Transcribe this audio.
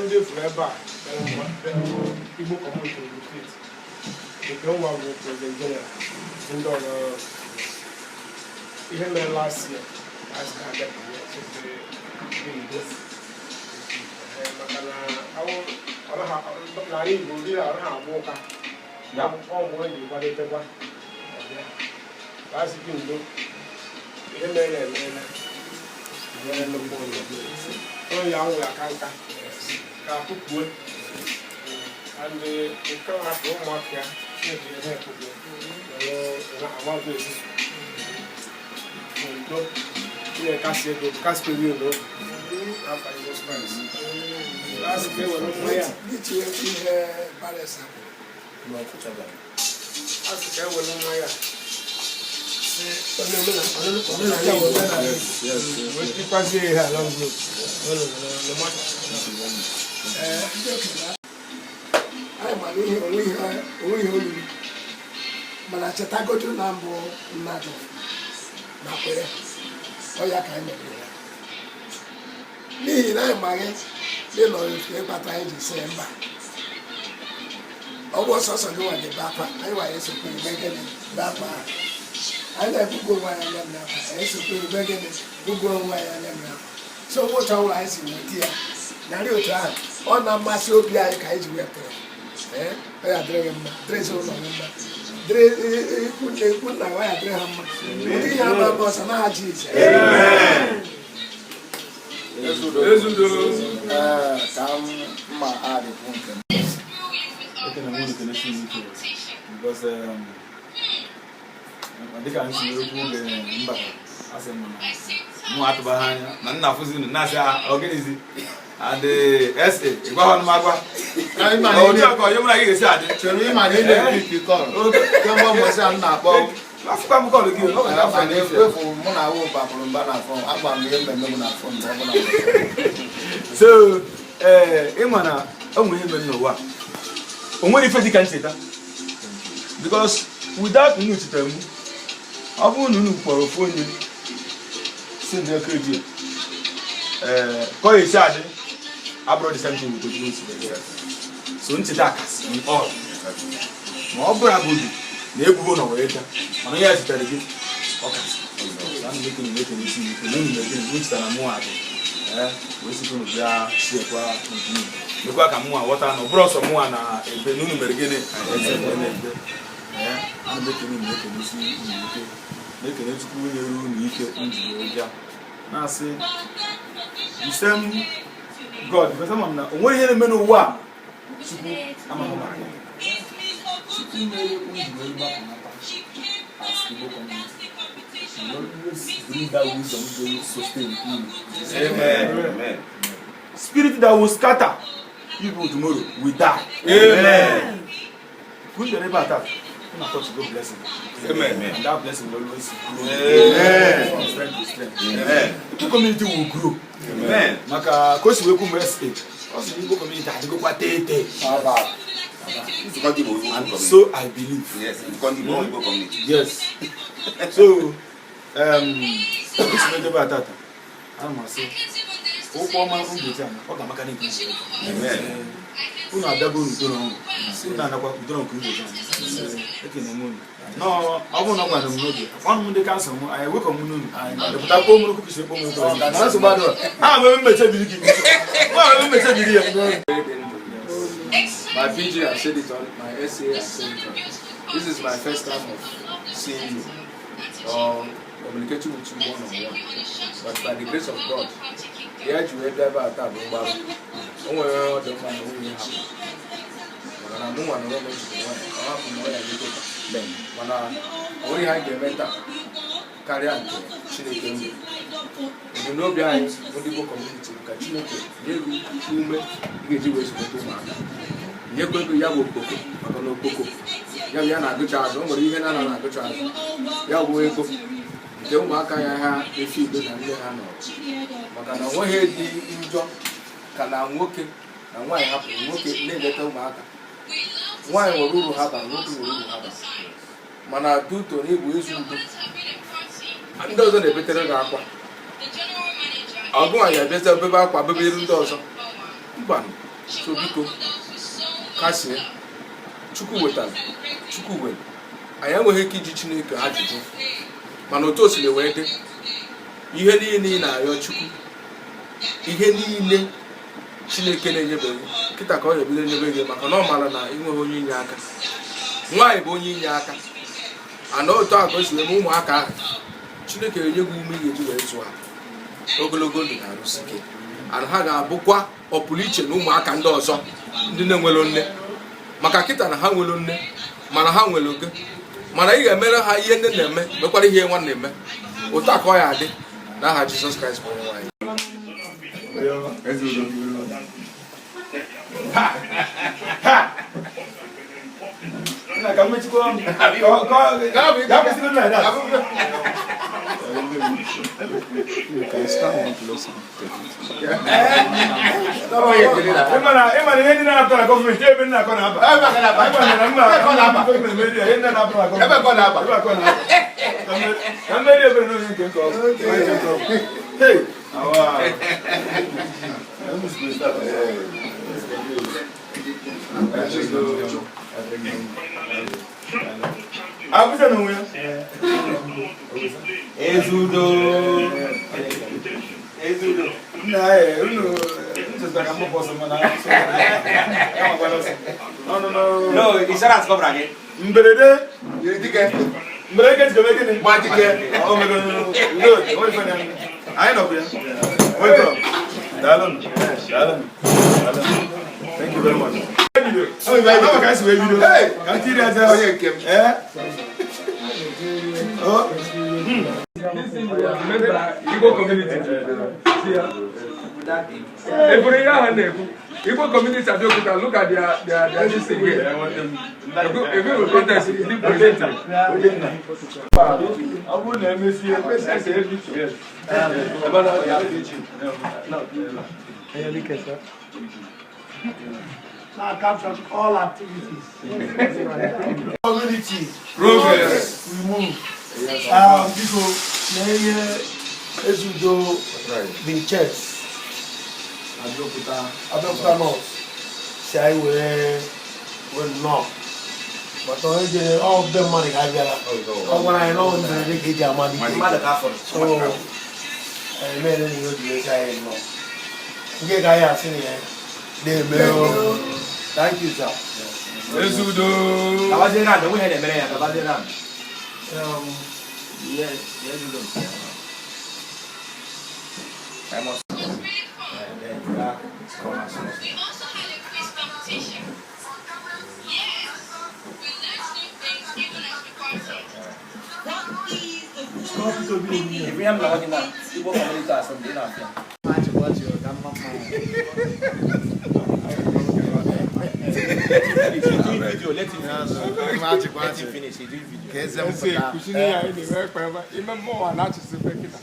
Ndị furu ebe a Igbo Community Ogun State nke nwa bụ President General, ndị ọrụ ihe mere last year a sị ha abịa ndo, maka na n'ala Igbo ndị a anaghị agba ụka ọ mgbe o ji kwadotekwa asị gị ndo. Ihe mere na emeela mere nnukwu ụlọ onye anwụ aka nka ka akụkue and nke ọ hapụrụ ụmụaka ya na-eji ihe ekpughe amaghị ezuzu ndo. Chineke kasị ego kasị ego n'obi n'afa Jizọs Kraịst. Asị ka e were mmanya n'itinye ihe barrister. Asị ka e were mmanya si omenala Igbo wee tikwazie ihe ala mbụ. Ee, ndị okenye anyị mara ihe onwe ihe onwe ihe olulu, mana chetagodu na mbụ mmadụ nakwa ya ọ ya ka anyị mere ya, n'ihi na anyị maghị n'ịnọ otu ịkpata anyị ji sị mba, ọ bụ ọsọsọ gị nwa ga-ebe akwa, anyị nwa ya esokwa ebe gịnị be akwa ahụ. Anyị na-ebugo onwe anyị anya mmiri akwa, anyị esokwa ebe gịnị bugo onwe anyị anya mmiri akwa. So ụbọchị ọbụla anyị si nweta ya narị otu ahụ ọ na-amasị obi anyị ka anyị ji wepụtara. Ee, ọ ya dịrị gị mma, dịrị ezinụlọ gị mma, dịrị ikwu nne, ikwu nna gị, ọ ya dịrị ha mma. Ụdị ihe ama ama ọsọ n'aha Jizọs. Ee, ka m mma adịkwu nke m. Ekene m unu, kenesi m ike, because dịka m si ekwu oge m batara, asị m na mụ atụbaghị anya na nna afụzi unu na-asị ọ gịnịzi adị sa ịgwa m agwa otu a ka onye mụ na gị ga-esi adị. Chere, ịma na ị na-epick call kemgbe mbọsị a m na-akpọ. Afụkwa m call gị ọ ga Ama na efu mụ na awụ bapụrụ mba na phone, agba m ihe mmemme m na phone mgbe ọ bụla. So ee, ịma na o nwere ihe mere n'ụwa a. O nwere ife dịka ncheta, because without unu chetara m, ọ bụrụ na unu kpọrọ ofu onye si ndị aka eji ee ka ọ esi adị abụrụ the same thing with otu o si dị. So ncheta kasị in all, ma ọ bụrụ agodi na egwugo na wee taa, mana onye ya chetara gị ọ kasị. So ana m ekene m ekene isi ike na unu mere gịnị unu chetara mụ adị ee wee site unu bịa siekwa nke unu mekwa ka mụnwa ghọta na ọ bụrụ ọsọ mụnwa na ebe na unu mere gịnị ebe na-ebe. Ee, ana m ekene unu, ekene isi unu ike, na-ekene Chukwu nyere unu ike m ji wee bịa, na-asị the same God, because ama m na o nwere ihe na-eme n'ụwa a Chukwu amaghị maka ya. Chukwu mere unu ji wee gbapụnata as Igbo community will always bring that wisdom to sustain unu. Amen. Spirit that will scatter you people tomorrow will die. Amen. Kun bịara ebe a taa, unu touch go blessing. Amen. And that blessing will always grow. Amen. From strength to strength. Amen. Igbo community will grow. Amen. Maka ka o si wee kwu mgbe SA, ọ sị na Igbo community adịgokwa tete. Nzukọ ndị Igbo Igbo And community. so I believe. Yes, nzukọ ndị Igbo Igbo community. Yes. So, isi n'ebe a tata, ana m asị ụkwụ ọma mgbochi ana ọ ga-amaka n'ike. Amen. Unu abịago n'udo na ọṅụ, si unu anakwa udo na nke mgbochi ana. Ekene m unu. Nọọ, ọ bụrụ na ọ gwara m n'oge, ọnụ m ndị council m, anyị ewekọ m n'unu. Epụta kpọọ m n'okwu kwesịrị kpọọ m n'okwu. Na nsogbu adịrọ. Ah, m mmeche biri gị. Nwa m mmeche biri ya. My PG has said it all, my SA has said it all. This is my first time of seeing you or communicating with you one on one. But by the grace of God, ihe ji wee bịa ebe a taa bụ mgbarụ. O nwere ọ dị mma na nwunye hapụ. Maka na mụ nwa nọrọ m ejikwa nwanyị, ọ hapụ na ọ ya dịkọta. Mana o nwere ihe anyị ga-eme taa karịa nke Chineke mere. Ebumnobi anyị bụ ndị Igbo community bụ ka Chineke nye gị ume ị ga-eji wee zụlite ụmụaka, nyekwa ego ya bụ okpoko, maka na okpoko ya bụ ya na-agụcha azụ. O nwere ihe na-anaghị agụcha azụ, ya bụ ego. Nke ụmụaka ya ha efi igbe na nne ha nọ, maka na onweghị dị njọ ka na nwoke na nwaanyị hapụrụ nwoke na-eleta ụmụaka. Nwaanyị nwere uru ha bara, nwoke nwere uru ha bara, mana duto na ịbụ ezi udo, ndị ọzọ na-ebetere gị akwa. Ọgụ nwaanyị abịaza bebe akwa bebere ndị ọzọ, mba. So biko, kasie. Chukwu wetara, Chukwu were. Anyị enweghị ike iji Chineke ajụjụ, mana otu o siri wee dị, ihe niile ị na-arịọ Chukwu, ihe niile Chineke na-enyebeghị kịta ka ọ ga-ebido nyebe gị, maka na ọ maara na ị nweghị onye inye aka. Nwaanyị bụ onye inye aka ana. Otu a ka o si wee mee ụmụaka ahụ, Chineke enye gị ume ị ga-eji wee zụọ ha ogologo ndụ na arụsị ike, ana ha ga-abụkwa ọpụrụ iche na ụmụaka ndị ọzọ ndị na-enwero nne, maka kịta na ha nwere nne, mana ha nwere oge, mana ị ga-emere ha ihe nne na-eme, mekwara ihe nwa na-eme. Otu a ka ọ ya adị n'aha Jizọs Kraịst bụ onye nwaanyị. Eze udo. Ha! Ha! Nna, ka m mechikwa ọnụ. Ka kwụsịrị like that. You can stand one place and take it. Ị ma na ihe ndị na-apụta na gọọmenti, ebe nna akọ na-aba. Ebe ka na-aba. Ị ma na mma gọọmenti emeri ya, ihe ndị na-apụta na gọọmenti. Ebe ka ọ na-aba. Ebe ka ọ na-aba. Ka mmeri ebere n'onye nke ọ bụ. Onye nke ọ bụ. Hey! Awa. Abuja n'onwe ya. Ezudo. Ezudo. Nna ya, unu nchetara ka mgbapụ ọsọ, mana ya makwara ọsọ. No, no, no. No, insurance cover gị. Mberede. Yiri dike. Mberede jikebe gịnị? Gbajike. Ọ mego udo, o ife na anyị nọkwa ya. Welcome. Daalụnụ. Daalụnụ. Daalụnụ. Thank you very much. Bido. Ka anyị si wee bido. Ka m tiri aja. Onye nke m. Eh? Oh. Igbo community. Eburu ihe ahụ na-ekwu. Igbo community Abeokuta, look at their this thing here. Ebe bụ protest ndị president. Ọ bụrụ na emesie, ese ebi. Ebe na Now capture all activities. Community. Progress. We move. Biko, na ihe Ezudo Vinces Abẹ́òkúta North si anyị were wee nnọọ, maka onye jere ọ be mmadụ ka a bịara, ọ gwara anyị na ọ mberede ka eji ama dike. Mmadụ ka afọrọ. So emere na ihe o ji wee sị anyị nnọọ nke ka anyị asị na ya na-eme o. Thank you, sir. Ezudo. Gabazie round, onwe ihe na-emere ya, gabazie round. Yes, Ezudo nke ya. I must. Then that corner small. We also had a quiz competition. Yes, we learned new things even as we partied. Ibrahim na working now. Igbo community assembly na-abịa. Video, let him finish. Let him finish. He doing video. Ese kwụsị ya ị na-eme ekpe ime mmụọ na-achịsị kịta.